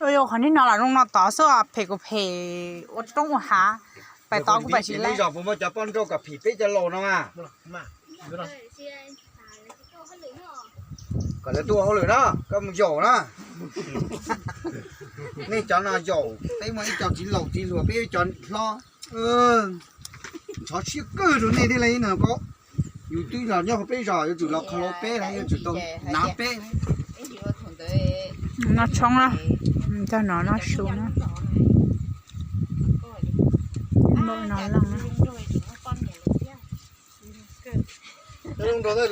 Qhov niag no los zoo no tod xwb, phem kuj phem, ua roob ua hav, pais tod kuj pais tsis laib. Zos puas muaj cov poj nrauj kom phim peb cov laus no mas? Kom lawv tuaj ua hauj lwm no, koj mus yaum na. Nej cov no yaum, peb muaj ib co txiv laus txiv hluas, peb ib co hlob, ntxhov siab kawg rau nej thiab li no ko. Yus twb los nyob hauv peb zos, yuav tsum los qhov laus peb, yuav tsum tau hnav peb. Noj tshoob na, cog no noj su na. Npaum no loj na.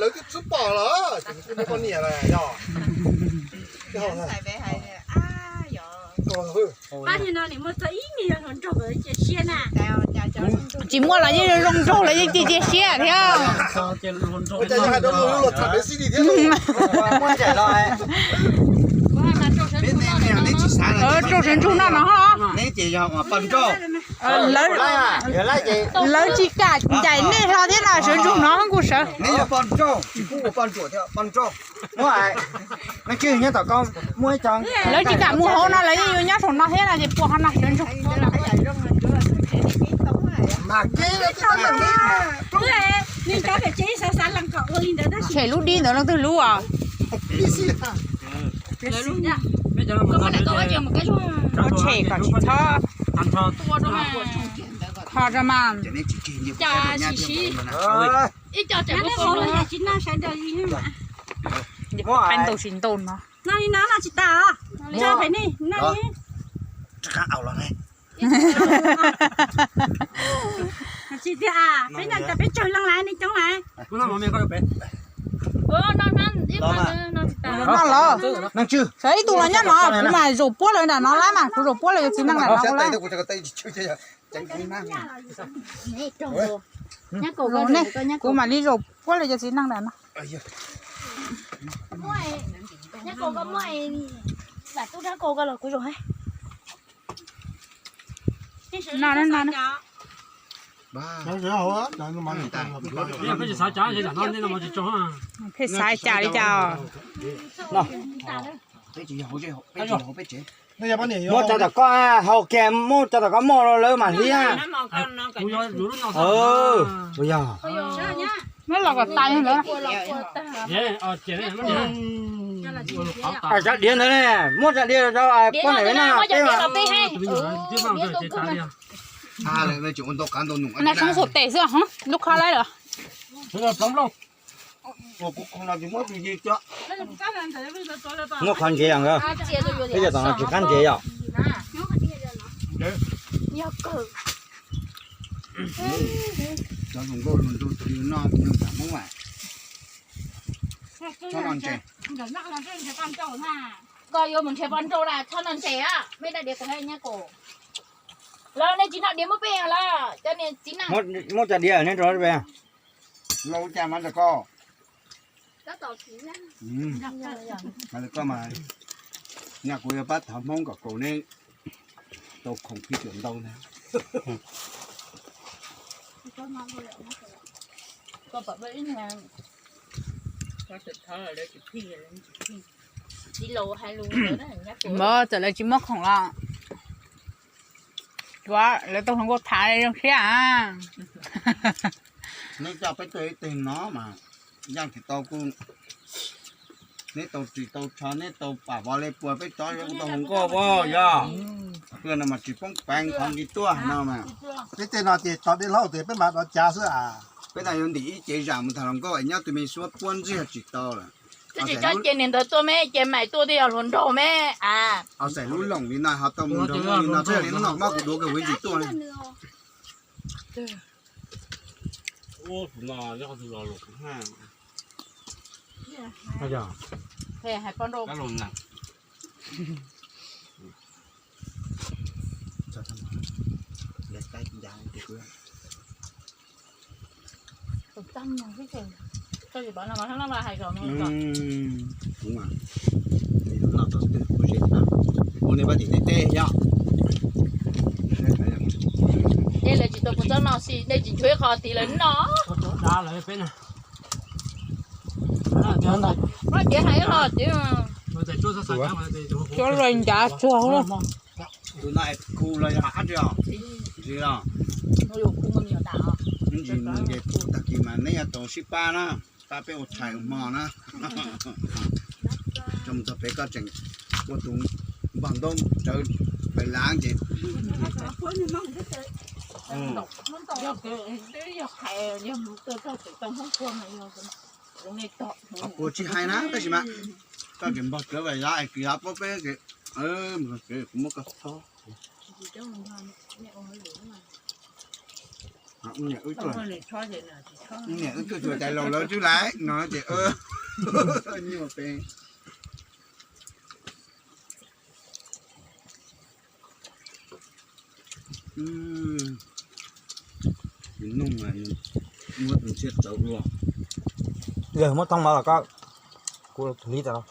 Lawv twb txwb pom los, kuj muaj poj niam lawm yog. Pab niag no nim muaj txog ib niag yog hluas nraug cia siab na. Tsis muaj los yeej zoo nraug los yeej cia cia siab thiab. Rau sawv ntsug noj no. Lawv tsis kam ncaim nej hlo thiab no, sawv ntsug no kuj sawv. Lawv tsis kam mus hauv no, lawv yeej yuav nyob saum no thiab no ces puas ho no sawv ntsug. Tshem lub dib ntawd leej twg lub os? Tshem kom tsis txhob kho rau mas. Ib co tseem ua ntu sis ntu no. No li no no tsis tas. Tsis tiag, peb no cas peb tsawg leej lawm, nej coob lawm. Noj los, sawv ib tug los nyob no, kuv mas zaum puab lawm nram no lawm mas, kuv zaum puab lawm yuav txiv neej nram no lawm. Kuv mam li zaum puab lawm yuav txiv neej nram no. No no no. Pheej xav cas li cas. Muab cov tom koj haus kiag, muab cov tom koj moj lawm mam hlib. Yog. Muab los kom tas lawm. Cov diav ntawd ne, muab cov diav rau poj niam peb noj peb mas. Tsis ua ntau qav ntau num. Nas soob xum tes xwb, lub qhov laib lawm. Muab qhov ntsev yom nkawd. Peb cov tom no tsis qab ntsev yom. Cov hluas nkauj hluas nraug twg noj nws kam Hmoob mas. Txhob noj ntses. Koj yuav mus nrhiav poj nrauj las txhob noj ntses a, mej dab diav kuv hais nyab kaum. Los nej tsis noj diav muab peb los cov niag txiv neej. Muab cov diav nej rau peb. Los ua cas mas ntawm koj. Koj mas, nyab kuv yuav pab thov Hmoob kom kaus neb tau khoom phij xuam ntau ntag. Txiv laus hais lus ntawd na, nyab kuv. Txawm lawv tsis muab khoom los tsuav lawv tau hluas nkauj tham zoo siab. Neb coj peb tuaj ib teg no mas yaj tsis tau kuj, neb tau ris tau tsho, neb tau pam vov le pua peb cov kuj tau hluas nkauj as yog. Peb no mas tsis poob peev qhov nqi tuaj no mas. Peb tej no ces tso dej laub tes peb mam dov cav xwb as. Peb no yuav ntim ib cev zam mus tham hluas nkauj es nyob tug me suab puab ntxig tsis tau lawm. Twb tsis tso ces niam ntawd tuaj me ces mais tuaj twb yog hluas nraug me as. Ho xaim lub loom li no ho tau mus nrog li no twb yog li no mas kuv duav kiag huv ntsis tuaj. Ua nej pab tim tej tej yog. Dej lawv tsis tau puas txob no xij, dej tsis nchuav ib qho tid lawv noj. Pab tiav hais ib qho tid. Cov lais ncav tsuag. Tus no es khu los yog dab tsi os? Ntsis los. Ntsis ces tag kis mas neb yuav tau sib pab na, pab peb ua tshais ua hmo na. Tso mus txog pem koj tseem ua tus npog ntaub rawv pais lav ces. Qhov puas tsis hais na tab sis mas koj tseem npog rawv pais lav es kis lav pab peb ces, kuv muab koj txhob. Niam wb tuaj xyuas cais laus lawv twb laiv no ces nyuaj peb. Nws nug mas nws muab tus ntshiab tsawv ua. Yog muab thoob mov los koj, kuv tus li tas los.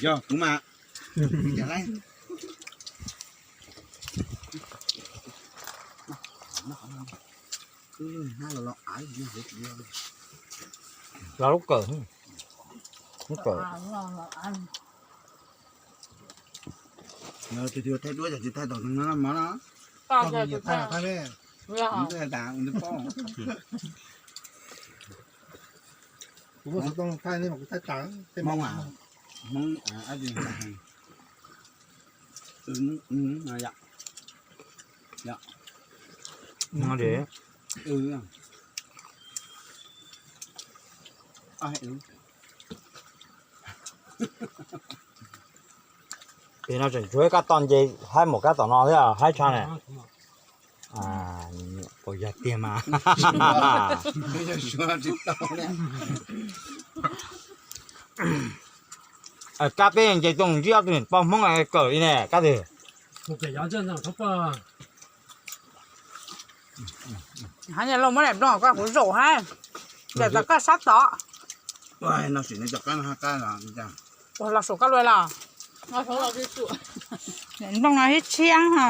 Yog kuv mas. Los lub kawm, lub kawm. Tus thaij duab ces tsis thaij tom no mov no. Kuv muab xov tooj thaij ne mas kuv thaij tas. Hmoob, Hmoob, Pem no tseem tshuav ib kab toj nce haib mus kab tom no thiab haib tshaj na. Puas yog tiag mas. Kab peb nce tuaj ntsib ob tug niam pog Hmoob kawm li ne kab twg. Hab los muab daim nplooj koj kuv zaum hab, daim tom koj sab tod. Los saum koj lua los. Daim nplooj no ib tshiab ho.